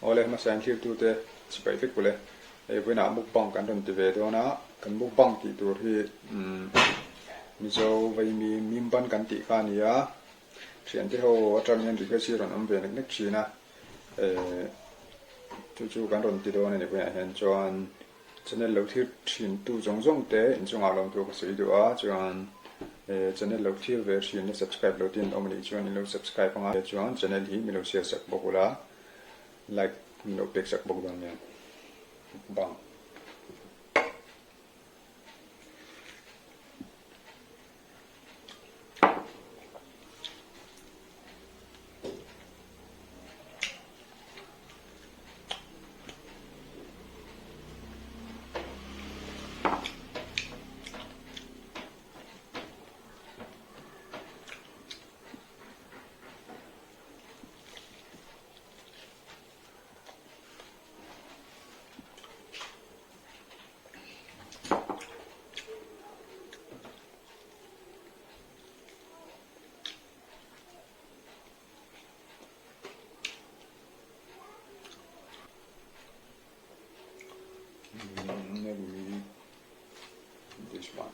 Awle hmasa in thlir-tute chipaih vek ule. Hei vawiinah mukbang kan rawn ti ve dawn a, kan mukbang tih tur hi umm Mizo vaimi mimban kan tih kha a ni a, thiante ho atang hian request hi rawn awm ve nek nek thin a, eh chu chu kan rawn ti dawn a ni vawiinah hian chuan Channel lo thlir thin tu zawng zawng te inchungah lawmthu ka sawi duh a, chuan eh channel lo thlir ve thin la subscribe lo tin awm anih chuan in lo subscribe anga chuan channel hi min lo share sak bawk ula like min lo pek sak bawk dawn nia bang. Maybe this one.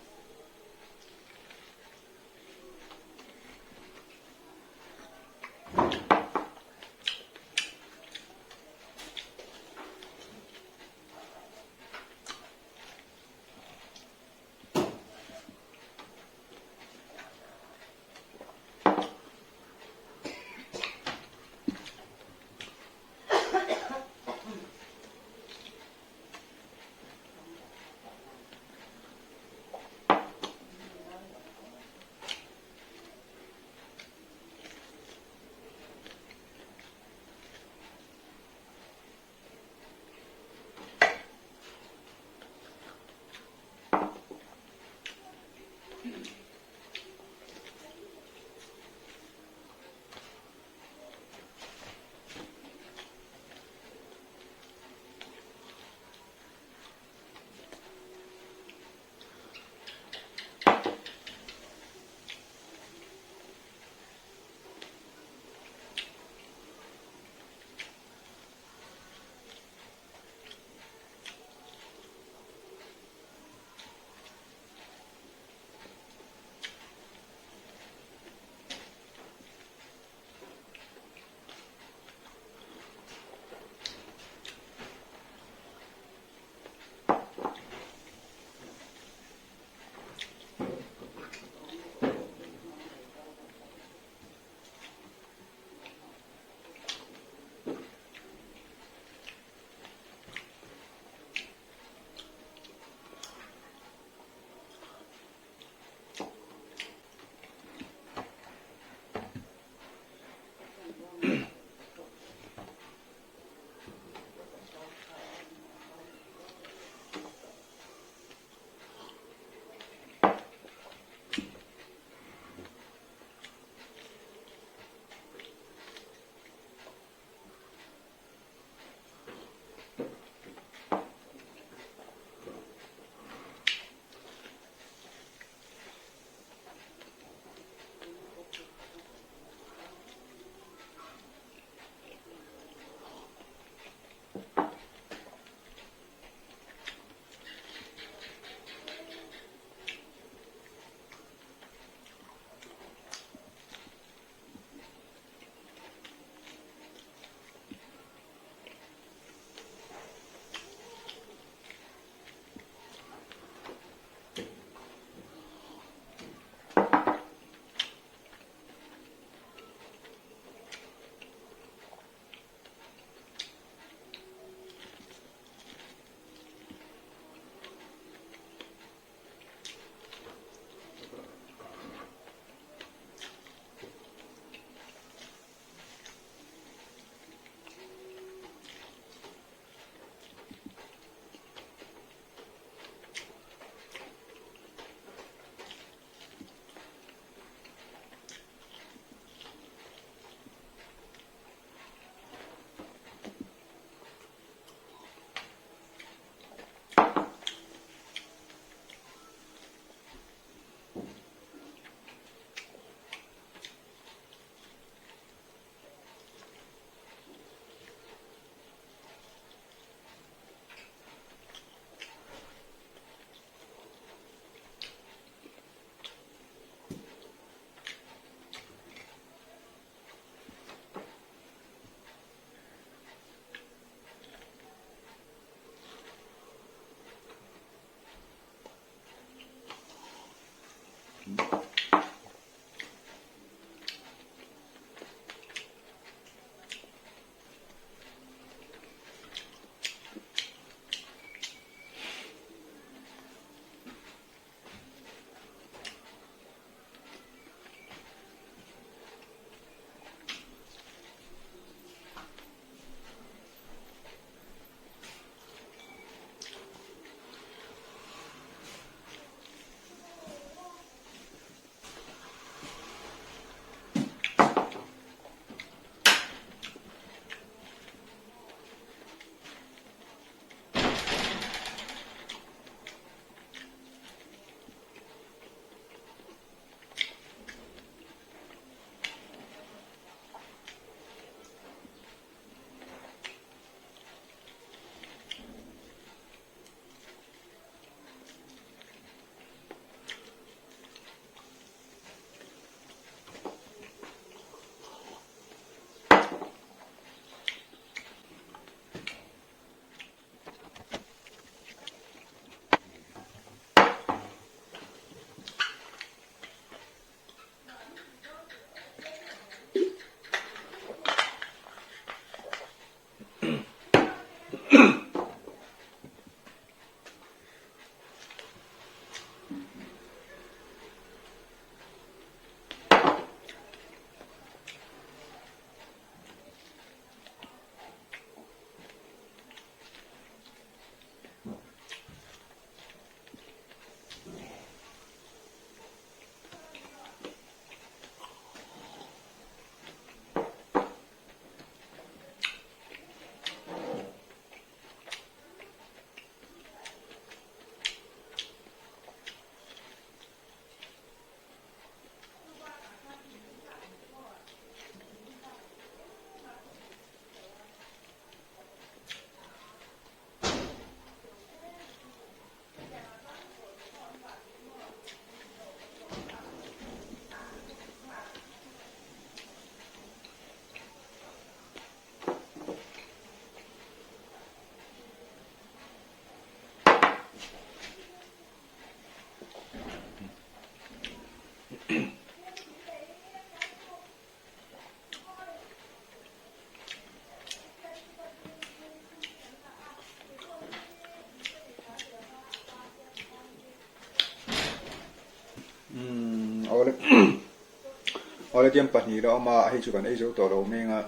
Awle tiang pahnih la awm a, hei chu kan ei zo tawh lo meng a,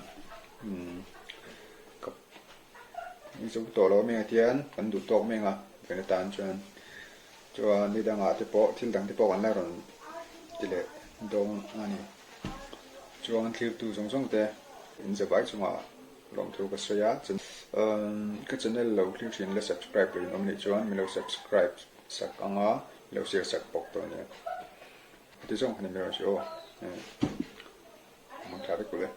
ka ei zo tawh lo meng a tian kan duh tawk meng a kan atan chuan chuan ni dangah te pawh thil dang te pawh kan la rawn ti leh dawn a ni. Chuan thlirtu zawng zawng te in zavai chungah lawmthu ka sawi a, ka channel lo thlir thin la subscribe lo in awm nih chuan min lo subscribe sak ang a, min lo share sak bawk dawn nia. Heti zawng khan i hmel chu aw. Mang tha vek ule.